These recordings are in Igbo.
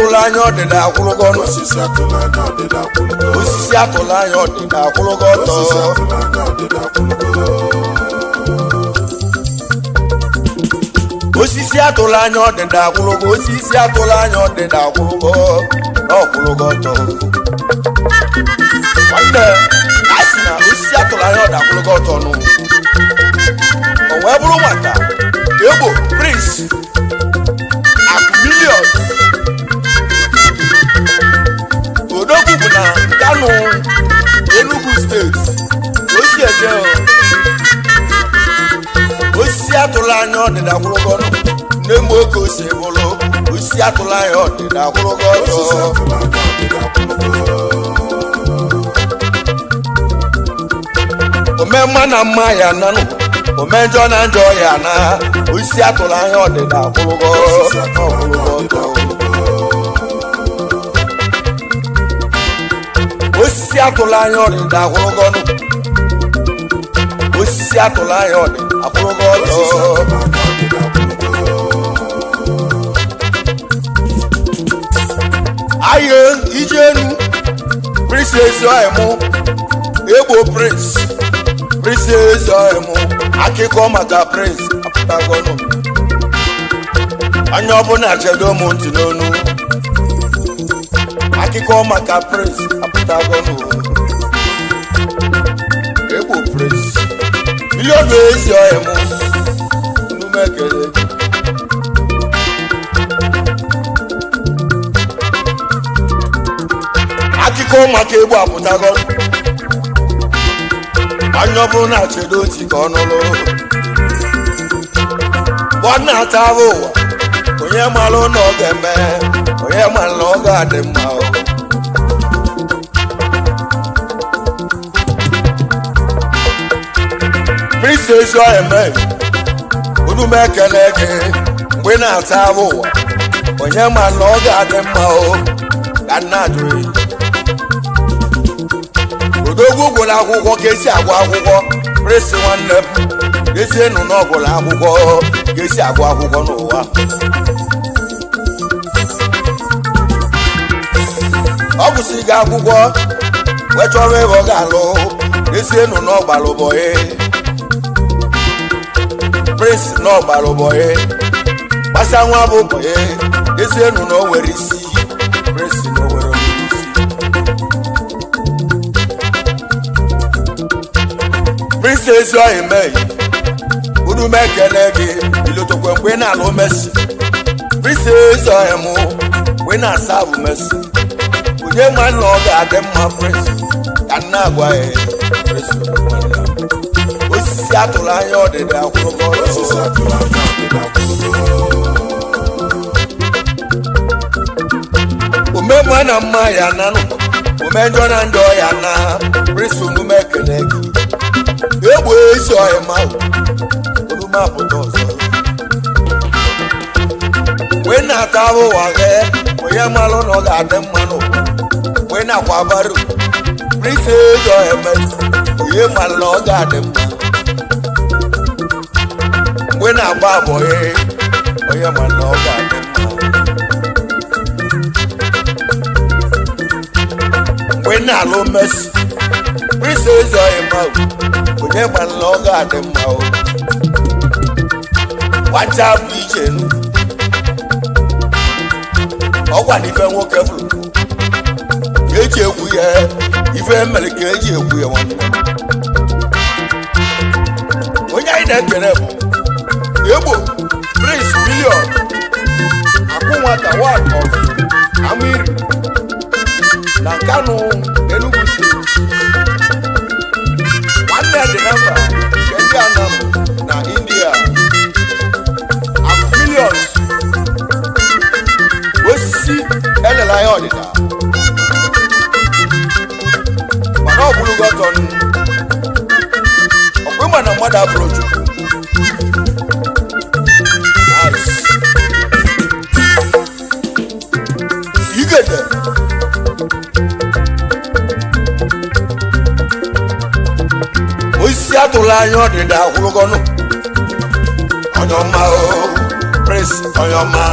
atụla anya ọdịda akwụrụgo ọnụ. Osisi atụla anya ọdịda akwụlugo. Osisi atụla anya ọdịda akwụrụgo ọtọ. Osisi atụla anya ọdịda akwụlugo. Osisi atụla anya ọdịda akwụrụgo. Osisi atụla anya ọdịda akwụrụgo na ọkwụrụgo ọtọ. Nwanne, a sị na osisi atụla anya ọdịda akwụrụgo ọtọ nụ. O wee bụrụ maka Egbo Prince Akụ Million Odogwu bụ na Kano, Enugu Steeti ka o si eje o. Osisi atụla anya ọdịda akwụrụgo nụ. Nne m oge ose bụrụ osisi atụla anya ọdịda akwụrụgo ọtọ. Osisi atụla anya ọdịda akwụlugo. Ome mma na mma ya nanụ, ome njọ na njọ ya na. Osisi atụla anya ọdịda akwụrụgo Osisi atụla anya ọkwụrụgo ọdịda ọtọ. akwụlugo. Osisi atụla anya ọdịda akwụrụgo nụ. Osisi atụla anya ọdịda akwụrụgo ọtọ. Osisi atụla anya ọdịda akwụlugo. Aye ijenu Prince Ezoemu Egbo Prince Prince Ezoemu akụkọ maka Prince apụtagonu. Onye ọbụla chedo m ntị n'onu. Akụkọ maka Prince apụtagonu. Egbo Prince Million Ezoemu emume ekele. Akụkọ maka egbu apụtago. Onye ọbụla na-achedo ntị ka ọ nụrụ. Ọ na-ata ahụ ụwa, onye malụ na ọ ga-eme, onye malụ na ọ ga-adị mma o. Prince Ezoeme unu m ekele gị mgbe ị na-ata ahụ ụwa, onye malụ na ọ ga-adị mma o, ka nna ajụghị. Odogwu gwụrụ akwụkwọ ka esi agụ akwụkwọ. Prince nwanne m, ezienụ na ọ gụrụ akwụkwọ ka esi agụ akwụkwọ n'ụwa. Ọ gụsịghị akwụkwọ wee chọrọ ebe ọ ga-alụ. Ezienụ na ọ gbara ụbọyị. Prince na ọ gbara ụbọyị gbasa nwa bụ ụbọyị. Ezienụ na o nwere isi. Prince na o nwere isi. Prince Ezoeme unu m ekele gị ilotokwe mgbe ị na-alụ Messi. Prince Ezoemu mgbe ị na-asa abụ Messi, onye ma na ọ ga-adị mma. Prince ka nna agwa ya. Prince nwanne m, osisi atụrụ anya ọdịda akwụrụgo Osisi ọtọ. atụla anya ọdịda akwụlugo. Ome mma na mma ya nanụ, ome njọ na njọ ya na. Prince unu m ekele gị. Egbo ezi ọhịma olu m apụta ọzọ mgbe ị na-ata ụwa gị, onye malụ na ọ ga-adị mma n'ụwa. Mgbe ị na-akwa baro, Prince Ezoeme onye malụ na ọ ga-adị mma. Mgbe ị na-agba abọghị, onye malụ na ọ ga-adị mma. Mgbe ị na-alụ Messi, Prince Ezoeme onye malụ na ọ ga-adị mma o. Nwacha bụ iche nụ. Ọ gwa na ife nwoke fụrụ ka eji ekwu ya, ife mere ka eji ekwu ya. Nwanne onye anyị na-ekele bụ Egbo Prince Million Akụ Nwata one of Amiri na Kano, Enugu Steeti. Nwanne dị na mba nke ndị Anam na India. Akụ Millions, osisi elela ya ọdịda mana ọ bụrụ gọtọn ọkwa ịma na mmadụ abụrụ Chukwu. Nice. Igede osisi atụrụ anya ọdịda akwụrụgọnụ onye ọma o. Prince onye ọma,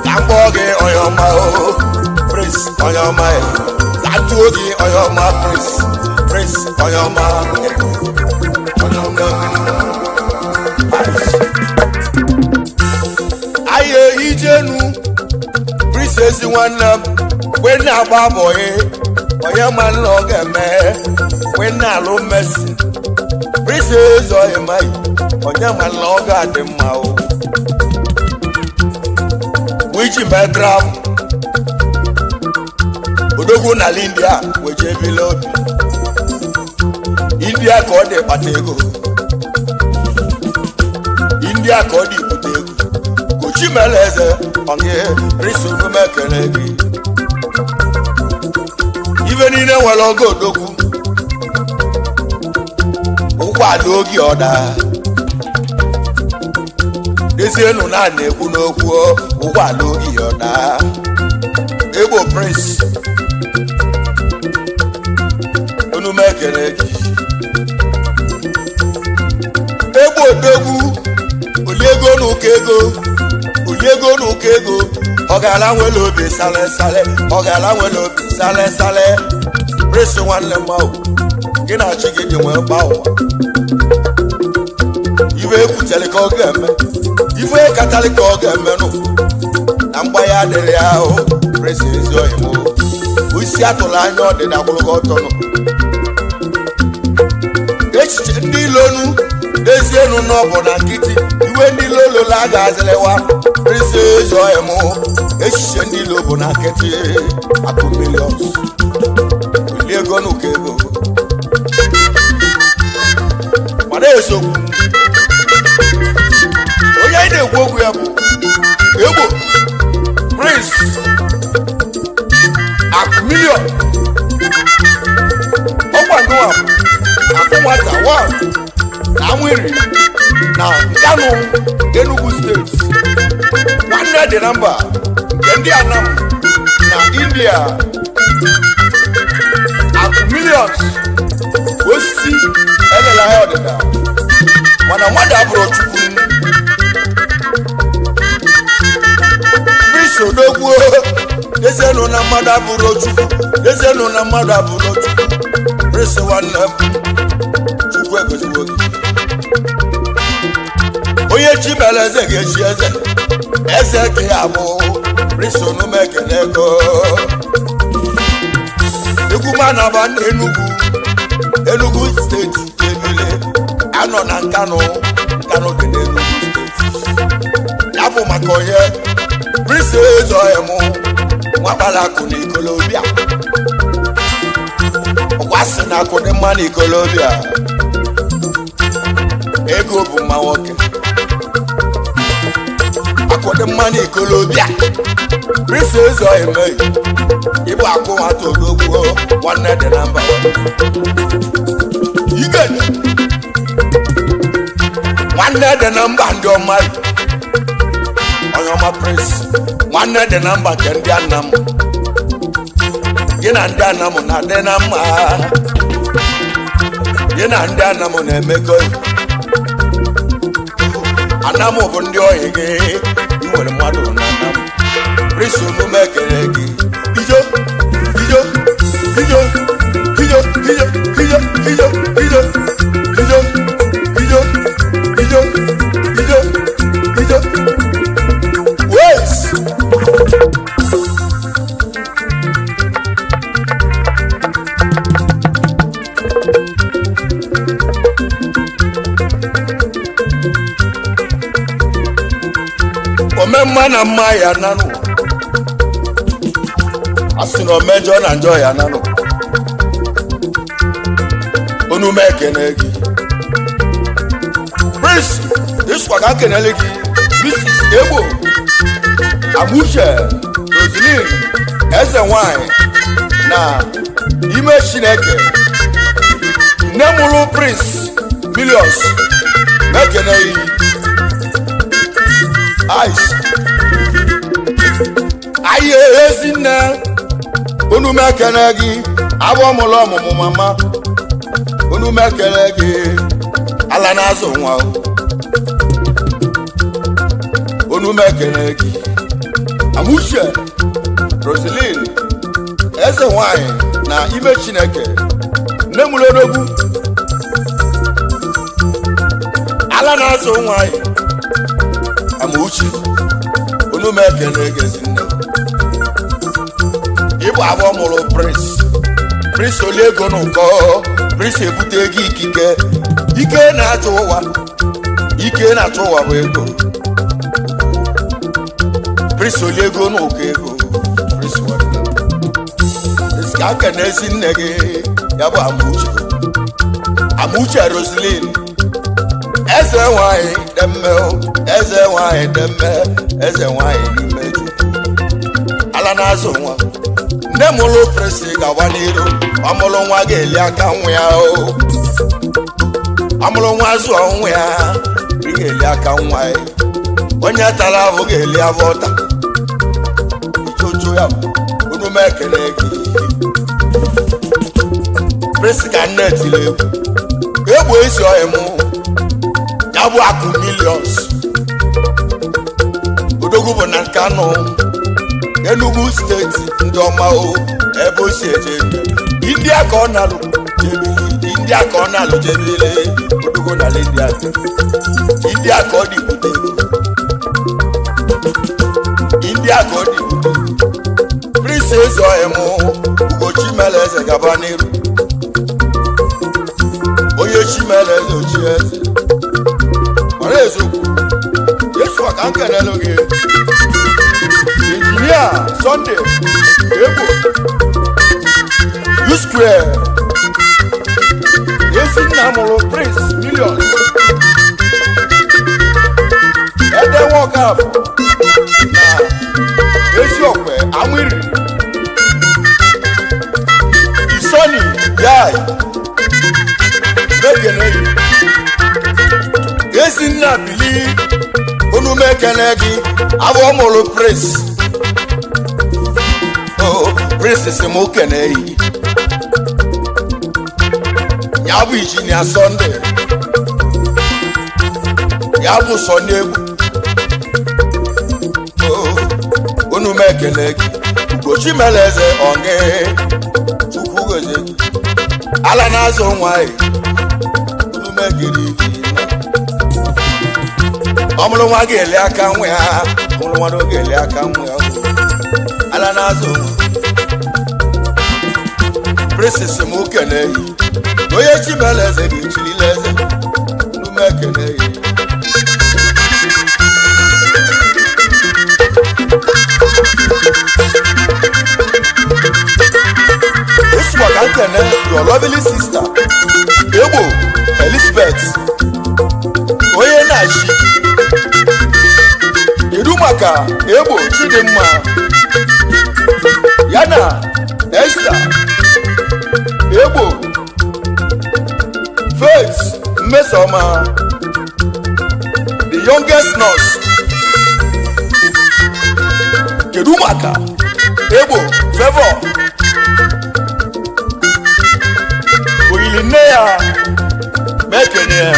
ka m kpọọ gị onye ọma o. Prince onye ọma, ka m tụọ gị onye ọma. Prince, Prince onye ọma, onye ọma. Anyị ehijenu. Prince ezi nwanne m, mgbe na-agba bọyị, onye ma nna ọ ga-eme, mgbe na-alụ Messi. Prince ezi ọyịmaghị, onye ma nna ọ ga-adị mma o. Wiji mee travel, odogwu n'ala India weje ebile obi India ka ọ dị kpata ego, India ka ọ dị bute ego. Kochi mere eze onye Prince, onume ekele gị. Ibe niile nwere ogo odogwu ụkwụ ala oge ọda dezienu na na-ekwu n'okwu ụkwụ ala oge ọda. Egbo Prince, onume ekele gị. Egbo odogwu, oliego n'ụka ego, oliego n'ụka ego. Ọ ga-ala nwere obi sale sale, ọ ga-ala nwere obi sale sale. Prince nwanne m ahụ, gị na chi gị ji nwee gba ụwa. Ife ekwutere ka ọ ga-eme, ife katalị ka ọ ga-eme nụ na mgbanye adịrị ahụ. Prince ezi oyi m, isi atụrụ anya ọdịda kwụrụ ọtọ nụ. Echiche ndị ilonu dezienu n'ọbụ na nkịtị, iwe ndị ilolola a ga-azịrịwa. Prince ezi oyi m, echiche ndị ilo bụ na nkịtị. Akụ millions, uli ego n'ụkọ ego, mana eziokwu, onye anyị na-ekwu okwu ya bụ Egbo Prince Akụ Million. Ọkwa ngụwa akụ nwata wa na Amụiri na Nkanu, Enugu Steeti, nwanne dị na mba nke ndị Anam na India. Akụ Millions, osisi elela ya ọdịda, mana mmadụ abụrụ Chukwu. Prince odogwu, dezienụ na mmadụ abụrụ Chukwu, dezienụ na mmadụ abụrụ Chukwu. Prince nwanne m, Chukwu egoziwo gị. Onye chi mere eze ga-echi eze, eze ka ya bụ. Prince, onume ekele ego. Egwu manaba na Enugu, Enugu Steeti ebile anọ na Nkanụ. Nkanụ dị n'Enugu Steeti. Ya bụ maka onye Prince ezoghị m nwakpara akụ na ikolobịa. Ọkwa sị na akụ dị mma na ikolobịa, ego bụ mma nwoke. Akụ dị mma na ikolobịa. Prince ezoghị m, ịbụ akụ nwata odogwu, nwanne dị na mba igede, nwanne dị na mba ndị ọma, onye ọma. Prince nwanne dị na mba nke ndị Anam, gị na ndị Anam na-adị na mma, gị na ndị Anam na-emekọ. Anam bụ ndị oyi gị, ị nwere mmadụ na Anam. Prince, omume ekele gị. Ijo ijo ijo ijo ijo ijo ijo ijo ijo ijo ijo ijo ijo. Wait! Ome mma na mma ya nanụ, a sị na omejọ na njọ ya nanụ. Onume ekene gị. Prince ịsụkwa ka kenele gị. Mrs Egbo Amuche Roslyn, eze nwanyị na ime Chineke, nne mụrụ Prince Millions, mekene yi ice anyị. Ezinne, onume ekele gị. Abụ mụrụ ọmụmụ mama, onume ekele gị. Ala na-azụ nwa o. Onu m ekene gị, Amuche Roselyn, eze nwanyị na ime Chineke, nne m lodogwu ala na-azụ nwanyị. Amuchi, onu m ekene gị, ezinne ịbụ abụọ mụrụ Prince. Prince oli ego n'ụkọ, Prince ebute ego ikike, ike na-achọ ụwa, ike na-achọ ụwa bụ ego. Prince oli ego n'ụkọ ego. Prince nwanne m. Prince, ka aka n'ezi nne gị, ya bụ Amuche, Amuche Roselyn, eze nwanyị demme o, eze nwanyị demme, eze nwanyị n'ime Chukwu, ala na-azụ nwa. Nne mụrụ Prince ga-agba n'iru. Ọmụrụ nwa ga-eli aka nwa ya o, ọmụrụ nwa zụọ nwa ya, ị ga-eli aka nwa ya. Onye tara ahụ ga-eli afọ ọta ichocho ya. Unu m ekele gị, Prince. Ka nne tiri egwu egwu ezi ọhịa mụ, ya bụ akụ millions. Odogwu bụ na Nkanu, Enugu Steeti, ndị ọma o, ebe o si eje India ka ọ na-alụ jebili, India ka ọ na-alụ jebili. Odogwu na India, India ka ọ dị bute ego, India ka ọ dị bute. Prince eze ọhịa mụ, Ugochi mere eze, gaba n'iru. Onye chi mere eze, ochi eze mara eziokwu. Yesu ka m kelelu gị, Injinia Sunday Egbo U Square, ezi nna mụrụ Prince Millions Ede Nwokafọ na Eziokwe Amịrị Isoni Yai mekene gị. Ezinna bili, unu mekene gị, abụ mụrụ Prince o. Prince si mụ kene yi, ya bụ Injinia Sunday, ya bụ Sọnị Egwu o, unu mekene gị. Ugochi mere eze ọngị, Chukwu gozie gị, ala na-azụ nwanyị. Unu mekene gị. Ọmụrụ nwa ga-eli aka nwa ya, ọmụrụ nwa ga-eli aka nwa ya, ala na-azụ nwa. Prince m kene yi, onye chi mere eze ga-echirila eze. Unu mekene yi. Esukwa ka nkene your lovely sister, Egbo Elizabeth, onye na-achị. Kedu maka Egbo Chidimma, ya na Esther Egbo, Faith Mmesoma, the youngest nurse? Kedu maka Egbo Favour, oyili nne ya? Mekenye ya.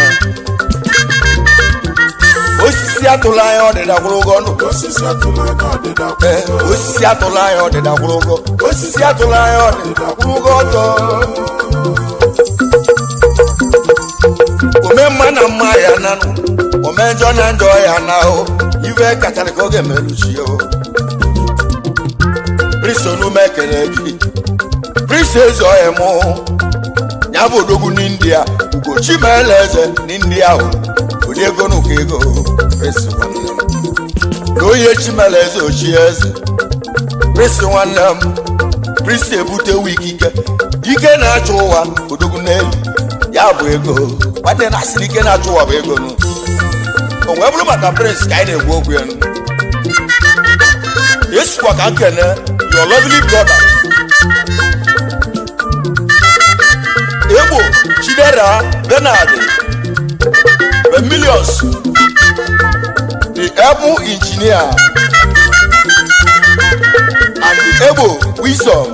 Osisi atụla anya ọdịda kwụrụ ụgwọ nụ. Osisi atụla anya ọdịda. Ee, osisi atụla anya ọdịda kwụrụ ụgwọ, osisi atụla anya ọdịda kwụrụ ụgwọ ọtọ. Ome mma na mma ya nanụ, ome njọ na njọ ya na o ife kachara ka oge meruchi o. Prince, onume ekele gị. Prince eze ọhịa mụ, ya bụ odogwu n'India. Ugochi meela eze n'India ahụ, onye ego n'ụkọ ego. Prince nwanne m, na onye chimela eze, ochie eze. Prince nwanne m, Prince ebutewo ikike, ike na-achọ ụwa. Odogwu n'elu ya bụ ego. Nwanne na asịrị, ike na-achọ ụwa bụ ego nụ. O wee bụrụ maka Prince ka anyị na-ekwu okwu ya nụ. Esikwa ka nkene your lovely brother, Egbo Chidera Bernard, the millions, the able engineer and the Egbo wisdom.